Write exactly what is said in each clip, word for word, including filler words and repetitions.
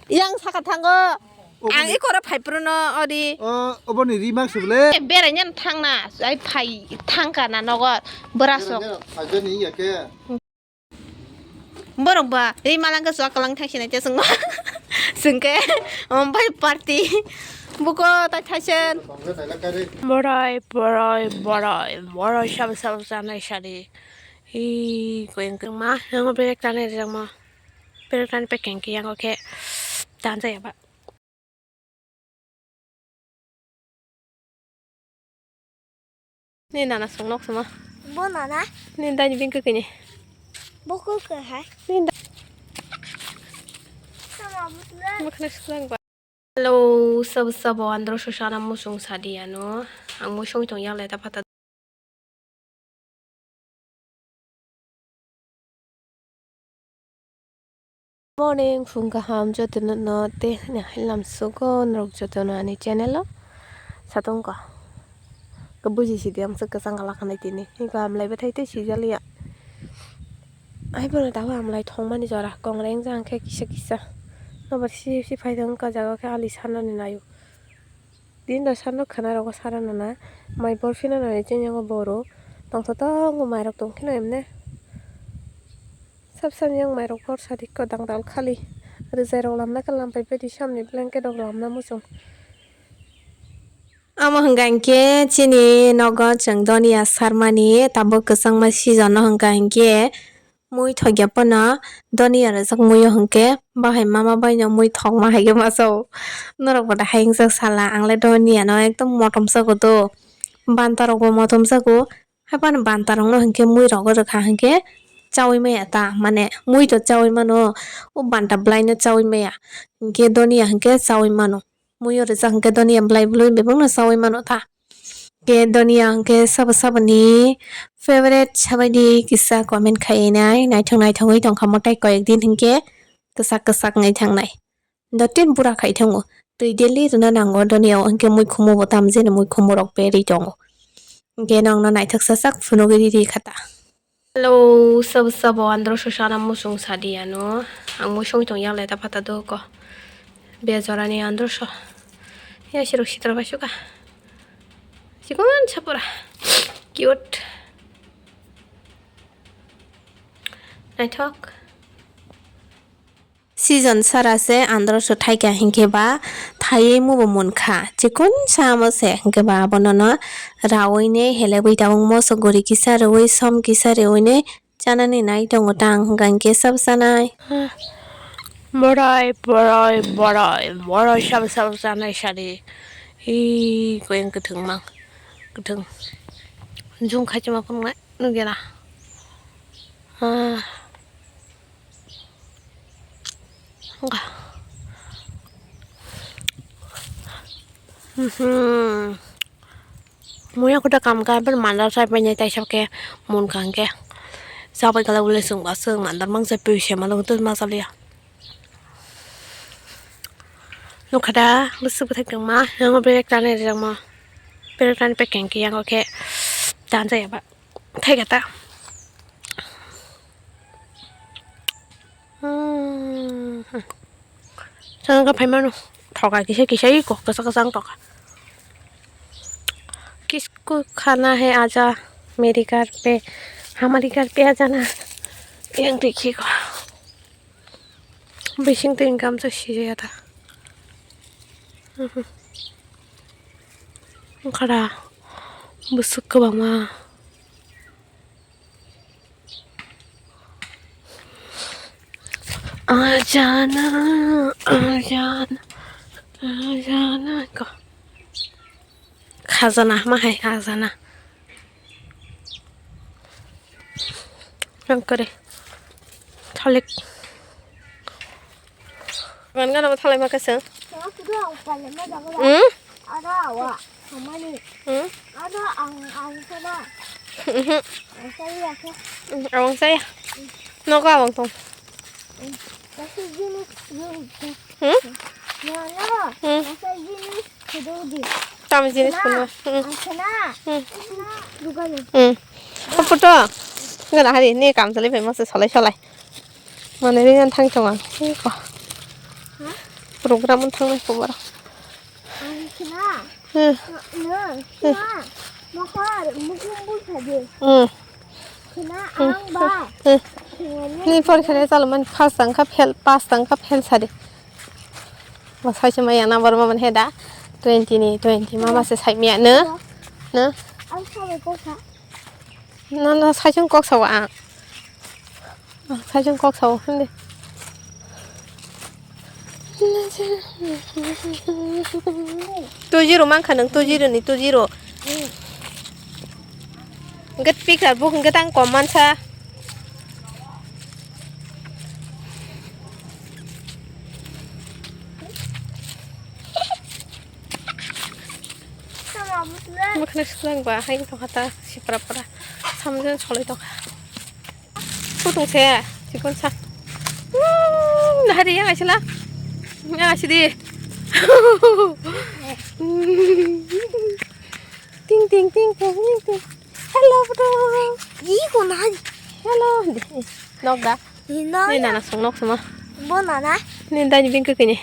Yang saka thango. Ang ikoro phai prono odi. O, oboni ri mak subule. Berai nyan thangna, ai phai thangka na nogo borasok. Ajani ya ke. Borok ba ri malangka suak kalang thang sinai te sungma. Sungke, om bai party. Buko ta thaisen. Borai, borai, borai, borai, sab, sab, sanai sari. Hi, koyang kema, yang berek tanai rang ma. Pero tani pekeng ke yang oke tanja ya ba. Ni nana song nok sama. Bo nana? Ni dani bing ke kini. Bo ko ke hai? Ni da. Sama butla. Makna suklang ba. Hello, sabo sabo andro sosana musung sadi ano. Ang musung tong yang leta pata. Morning, phung kaham jotono no tei hwnwi hai lamsugo norok jotono ani channel o. Satong ko. Khe buji sidi amswk kwchang kala khanai tini. Hwnkhe amlai bwthai tei sijaliya. Ai bono tabuk amlai thongmani jora. Kongreng jang khe kisa kisa. Nobar si si phai thang wngkha jaga khe ali sanani naio. Din da sano khana rogo sara nana mai bor phina nani chini yango boro tongthotok bo mairok tong kheno emne sab sani yang mairok bor sadi ko dangdal khali rijai rok lamna khe lampai bedi samni blanket rok lamna muchung. Amo hwnka hinkhe chini nogo chwng donia sarmani tabuk kwchangma season no hwnka hinkhe. Mui thokya pono donia rwjak muio hwnkhe bahai mama baino mui thokma hai khe masa o. Norok bo da hai wngjak sala ang le donia no ekdom motom jago do. Banta rok bo motom jago. Haphano banta rok no hwnkhe mui rogo rwkha hwnkhe chaui maya ta mane mui to chaui mano o banta bwlai no chaui maya hwnkhe donia hwnkhe chaui mano. Muiyo rijak hwnkhe donia bwlai bwlwi bebakno chaui mano ta. Khe donia hwnkhe sabo saboni favorite sabaidi kisa comment khainai naithok naithok wi tongkha mwtai koyek din hwnkhe kwchak kwchak wngwi thangnai. Dotin bura khai thango twi daily rwna nango donia o hwnkhe mui khumu bo tamjani mui khumu rok berwi tongo. Hwnkhe nokno naithok sajak phunugwi riri kha ta. Hello, sabo sabo andro sosana musung sadi ano. Ang musung tong yang leta pata do ko. Be jorani andro so. Ya sirok sitra bai suka. Sikon sapura. Cute. Naithok. Season sara se andro so thaikha hinkhe ba thaiwi mubo munkha. Chikon samo se hinkhe ba abono no raui ne helebwi tabuk moso guri kisa rwui som kisa rwui ne chanani nai tongo tang hinkha hinkhe sab sanai. Borai borai borai borai sab sab sanai sari. Hi koyang kwthwng mang kwthwng jung khachi ma phunuknai nukya na. Ah. Mhm. Muya kuda kam ka ber mandar sai pai nyai tai sab ke mun kang ke. Sabai kala ule sung ba sung mandar mang sai pui se ma lung tu ma sa liya. Nukha da bwswk bwthai kwma yango berek tanai rijak ma. Berek tanai pekeng ke yango khe tanjaya ba. Thai kata. Hmm. Sangka phaimano. Thoka kisa kisa iko kasa kasa ang toka. Kisko khana hai aja. Meri ghar pe hamari ghar pe aja na. Yang dekhi ko. Bising twi gamsa sijaya ta. Khara bwswk kwbangma. Ajana, ajana, ajana ko. Khajana, ma hai khajana. Ang kare. Thalik. Gan gan abo thalai ma kasang. Hmm? Hmm? Hmm, awang saya. Nogo awang tong. Hmm? Hmm. Tamo jinis phunukma. Hmm. Hmm. Hmm. Puto. Gana hari ni kam chali bai masa solai solai. Mane ri ang thang tong ang. Ko. Program ang thang nai ko boro. Ang khna. Hmm. No, khna. Mohor, mukum bul thade. Hmm. Khna ang ba. Hmm. Ni por khna chalo man first tang kha fail, pass tang kha fail sadi. Ba sai se maya number ma man heda. Twenty ni twenty ma ma se sai miya no. No. Ang sabai ko kha. No, no, sai se kok sawa ang. Ang sai se kok sawa hindi. Two zero man kha nang, two zero ni two zero. Get pick up book get ang kom man sa. Mokhe swkang ba hai wngtong kha ta sipra pra samjang solai tong kha. Kutung se chikon sa. Nahari yang asila. Yang asidi. Ting ting ting ting ting ting. Hello bro. Ji ko nahari. Hello. Nok da. Ni nana song nok sama. Bo nana. Ni dai ni bingke kini.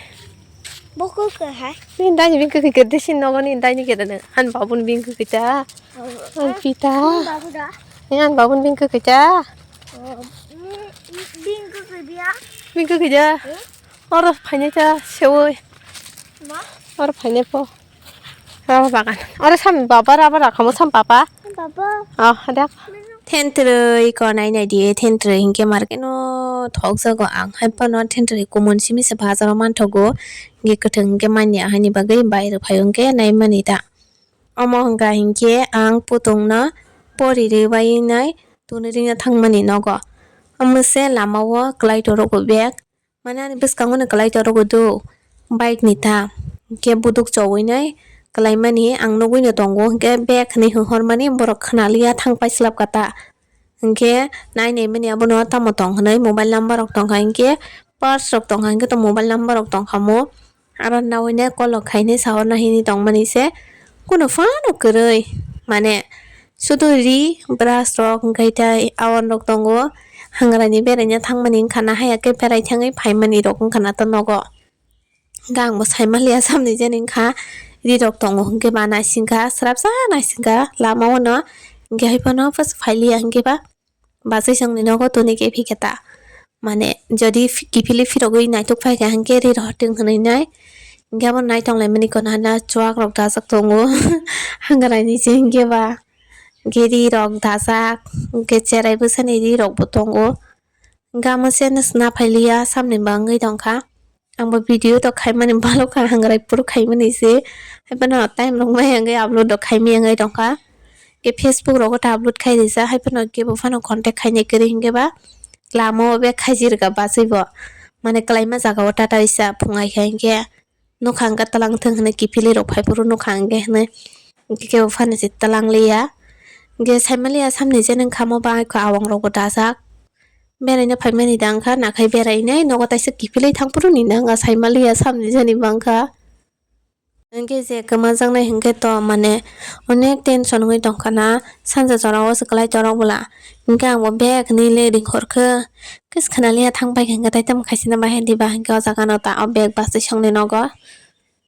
Bo ko ke hai. Ni dai ni bingke ke ke desin nogo ni dai ni ke dana. An babun bingke ke ta. An pita. Babu da. Ni an babun bingke ke ta. Bingke ke dia. Bingke ke ja. Oro phaine ta sewi. Ma. Oro phaine po. Raba bagan. Oro sam baba raba rakamo sam papa. Baba. Oh, ada. Thentrwi konai nai di, thentrwi hinkhe markeno thokjago ang. Hai phano thentrwi kumun simi se bazaro manthogo. Hinkhe kwthwng hinkhe manya haini bagwi bai rwphai hinkhe naimani ta. Omo hwnkha hinkhe ang putungno pori rwbainai tuni rwna thangmani nogo. Omo se lamao kwlai torogo bag. Mane ani bwskango no kwlai torogo do bike ni ta. Hinkhe buduk chowinai kwlaimani ang nugui no tongo. Hinkhe bag hinui hwnkhormani borok khwnaliya thang paislap kha ta. Hinkhe nai nai mani abono tamo tong hinui mobile number rok tongkha hinkhe purse rok tongkha hinkhe to mobile number rok tongkha mo. Aro naui nai kolok khainai sahorna hinui tongmani se kunu phano kwrwi mane sudu ri brush rok hinkhe tai awan rok tongo. Hangraini beraina thangmani wngkha na haiya khe berai thangwi phaimani rok wngkha na to nogo. Hinkhe ang bo saimaliya samni jani wngkha ri rok tongo hinkhe ba naisingkha srapsa naisingkha lama o no hinkhe hai phano phailiya hinkhe ba. Bachai chwngni nogo toni khe phikhe ta. Mane, jodi phi-, kiphilwi phirogwi naitok phaikha, hinkhe ri rohor twng hwnwi nai. Hinkhe abo naitong laimani kono hana chuak rok dajak tongo. Hangraini se hinkhe ba, hinkhe ri rok dajak, hinkhe cherai bwsani ri rok bo tongo. Hinkhe amo se wngna phailiya, samni bo wngwi tongkha. Ang bo video to khaimani balo kha, hangrai phuru khaimani se. Hai phano time rok maya wngwi upload rok khaimaya wngwi tongkha. Khe Facebook rogo ta upload khai rijak, hai phano kebo phano contact khainai kwrwi hinkhe ba lama o bag khaijirwkha bachwi bo. Mane kwlaima jaga o tata risa phungai kha hinkhe nokha hwnkhe twlang thwng hinwi kiphilwi rok phai phuru nokha hwnkhe hinwi hinkhe kebo phano se twlang liya. Hinkhe saimaliya samni jani wngkha mo ba aiko awang rok bo dajak. Beraina phaimani da wngkha, nakhai berainai nogo taisa kiphilwi thang phuru ni na wngkha, saimaliya samni jani ba wngkha. Hinkhe je kwmajaknai hinkhe to mane onek tension wngwi tongkha na, sanja jora o se kwlai torok bwla. Hinkhe ang bo bag hinwi le ringhor khe, khe se khwnaliya thang pai kha hinkhe tai tamo khaisina bahai diba hinkhe o jaga no ta o bag bachwi songni nogo.